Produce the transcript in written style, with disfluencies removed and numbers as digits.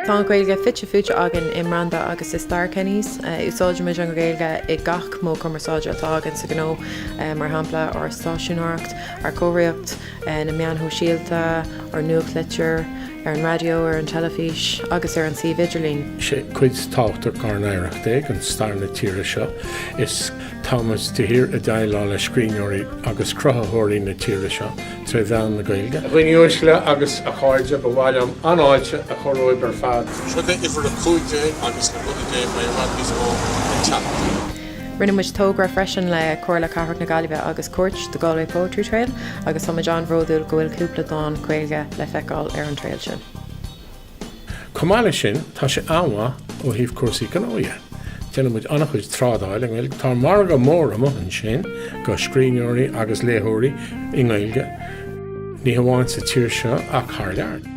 Tá an Ghaeilge fite fuaite againn i mbranda agus i stair Kenny's. Úsáidimid an Ghaeilge i gach modh cumarsáide atá againn sa ghnó, mar shampla ár stáisiúnóireacht, ár comharthaíocht, na meáin shóisialta, ár nuachtlitir, ar an raidió, ar an teilifís agus ar an suíomh idirlín. Is é cuid tábhachtach dár n-oidhreacht é, den stair na tíre seo. Is tá muid de shíor ag déileáil le scríbhneoirí agus cruthaitheoirí na tíre seo tré mheán na Gaeilge. A dhaoine uaisle agus a chairde, ba mhaith liom an-fháilte a chur romhaibh ar fad. Seo é uimhir 15 agus le cúnamh Dé beidh i bhfad níos mó ag teacht. Rinne muid togra freisin le Comhairle Cathrach na Gaillimhe agus Cúirt, The Galway Poetry Trail, agus tá muid an-bhródúil go bhfuil cúpla dán Gaeilge le feiceáil ar an trail sin. Chomh maith leis sin, tá sé an-mhaith ó thaobh cúrsaí gnó dhe. Déanann muid an-chuid trádáil i nGaeilge. Tá margadh mór amuigh ansin go scríbhneoirí agus léitheoirí i nGaeilge, ní hamháin sa tír seo ach thar lear.